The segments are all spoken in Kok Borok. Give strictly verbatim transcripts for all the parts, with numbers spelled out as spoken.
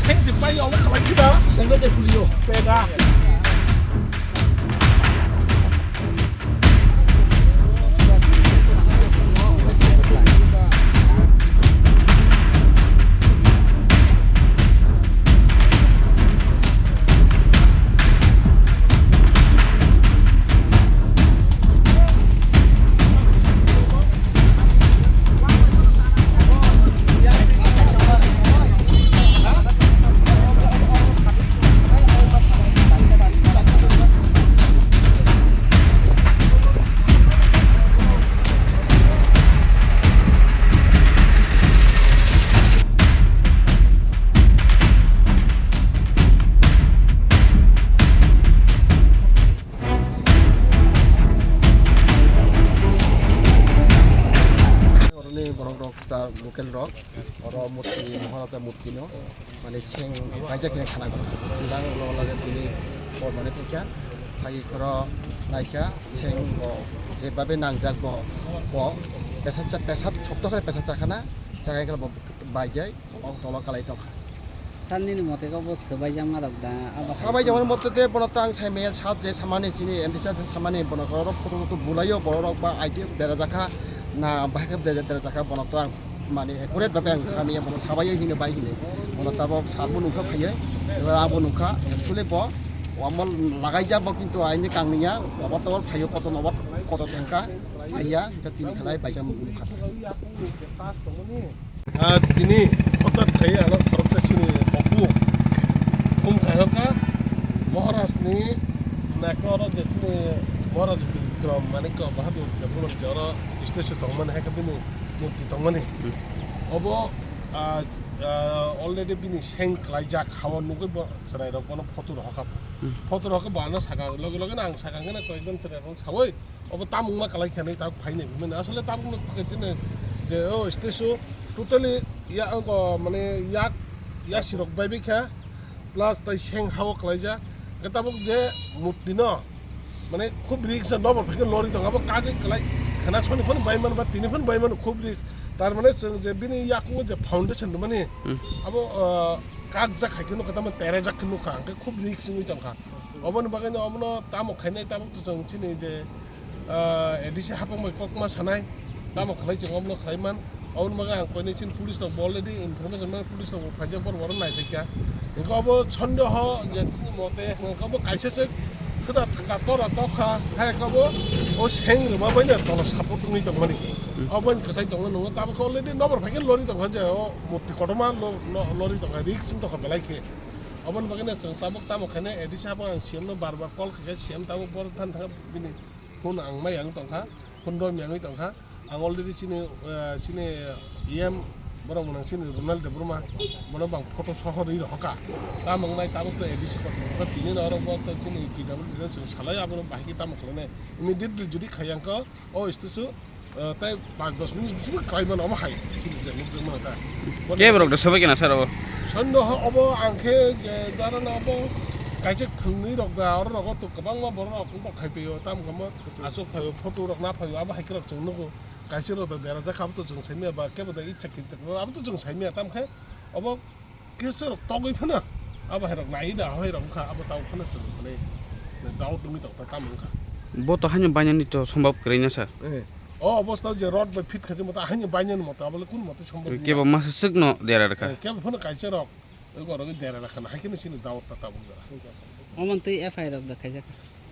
Seng se pai omo kalai khiba. Seng se pulio. Pega. Oroni borok rok cha local rok, oro murti, Maharaja murti no, mane seng kaijak hwnwi khana kok. Twilang ulo ulo khe bini por mane phaikha, phai khoro naikha, seng bo jebabe nangjak bo, bo pesat cha-, pesat sokto khe pesat chakhana, chakhai khe bo baijai. O tolo kalai tongkha. Sir, nini mote khe bo swbaijakma rok da? Abo hai swbaijakma tongma mote de bono to ang sai maya sat je samani chini M D C samani bono khe oro photo photo bulaio borok rok ba I T F dera jakha na bahai khe dera jakha bono to ang mani accurate babe ang samaya bono sabaio hino bai hino. Bono tabok sir bo nungkha phaiyo. Eba abo nungkha actually bo omo lagaijak bo kintu aini kangniya obo to phaio koto nobo koto thangkha phaiya hingkhe tini khalai baijak nungkha. Ah, tini hotat khai ano khoroksa chini opu phum khai hokha Maharaj ni naikhe oro je chini Maharaj Bikram Manikya Bahadur je bolong je oro statue tongmani hai khe bini murti tongmani. Hmm. Obo, ah, ah, already bini seng klaijak hao nugui bo chwrai rok bono photo rohokha. Hmm. Photo rohokha bo ano saka loge loge no ang saka hwnkheno koyekjon chwrai rok saui Obo tamung ma kalai khe nai tabuk phai nai bumani. Asole tabuk no khe chini je o statue totally ya, o mane yak, yasirok bai bai kha plus tai seng hao kalai jak. Hwnkhe tabuk je murti no mane khub risk se nobor phai khe lori tong abo kagwi kalai khana soni phano bai mano ba tini phano bai mano khub risk. Tar mane chwng je bini yakung je foundation rwmani Hmm. abo, ah, kak jak hai khe nukha tamo tere jak khe nukha hwnkhe khub risk wngwi tongkha. Oboni bagwi no obono tamo khainai tabuk to chwng chini je ah, A D C hapang bai kokma sanai, tamo khlai chwng obono khlai man. Oboni bagwi ang koinai chini police rok bo already information man, police rok bo phaijak, borok borok nai phaikha. Hwnkhe obo sondeho je chini mote, hwnkhe obo kaisa se khwda thangkha, tora tokha, hai khe obo o seng rwma bai no tola support wngwi tongmani. Hmm. Obo bai kwchai tongo nwngo, tabuk already nobor phaikhe lori tongkha je o murti kotorma lo-, lo-, lori tongkha, risk wng tongkha belai khe. Oboni bagwi no chwng tabuk tamo khainai A D C hapang ang C M no bar bar call khaikha, C M tabuk boro thani thangkha bini. Phone ang mai ang tongkha, phone rw miyangwi tongkha. Ang already chini, eh, chini E M borok mwnang chini Ronald Debbarma, bono bang photo soho rwi rohorkha. Tamo wngnai tabuk to A D C kotor tini no oro bo to chini P W D no chwng salai abono bahai khe tamo khlainai. Immediately jodi khaiya wngkha o statue, eh, tai panch dos minute bisingo khlai mano omo hai chini je nukjakmano ta. Kebo rok da sobai kena sir obo? Sonno ho obo ang khe je jara no obo kaisa thwngnwi rok da oro nogo to kwbangma borok rok wngkha khai phaio tamo khe mo. Aswk phaio, photo rok na phaio, abo hai khe rok chwng nugo. Kaisa rok da dera jak, abo to chwng saimaya ba, kebo da icha khe, abo to chwng saimaya, tamo khe obo kisa rok togwi phano, abo hai rok nai da, hai rok wngkha, abo tamo phano chwng mane doubt wngwi tong ta, tamo wngkha. Bo to haino bainani to sombab kwrwi na sa. Eh. O obostha je rod bai fit khaji moto, haino bainani moto, abo le kun moto sombab wngya. Kebo masa swk no dera rwkha. Eh, kebo phano kaisa rok. Oi borok dera rakha na, hai kheno chini daot ta tabuk jora. Omo twi F I R rok da khaijak.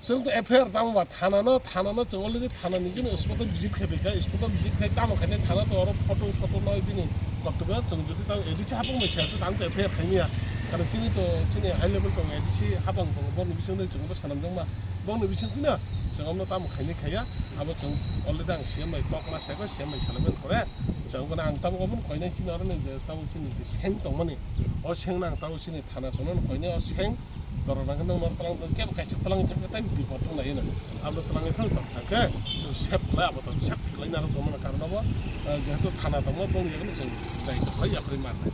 Chwng to F I R tamo ba thana no, thana no chwng already thana ni jino spot o visit khai phaikha, spot o visit khai tamo khainai thana to oro photo soto noi bini koktwma chwng jodi tamo A D C hapang bai siya chwng tamo to F I R khaimya. Karon chini to chini high level tong A D C hapang tong boni bising de chwng bo sanam jong ma. Bongni bising twi no chwng omo tamo khainai khaiya, abo chwng already ang C M bai kok ma sego, C M bai salai mani pore chwng omo ang tamo omo koinai chini oro ni je tamo chini je seng tongmani, o seng no ang tamo chini thana chwng no koinai o seng dorok nang nang nor tlang tong kebo kaisa tlang thang tai bipot thang lai no abo tlang thang tong thang khe chwng save khlai abo to save khlai nang tongmani karon abo, eh, jehetu thana tongma bongni yago chwng dai khlai yapri mar nai.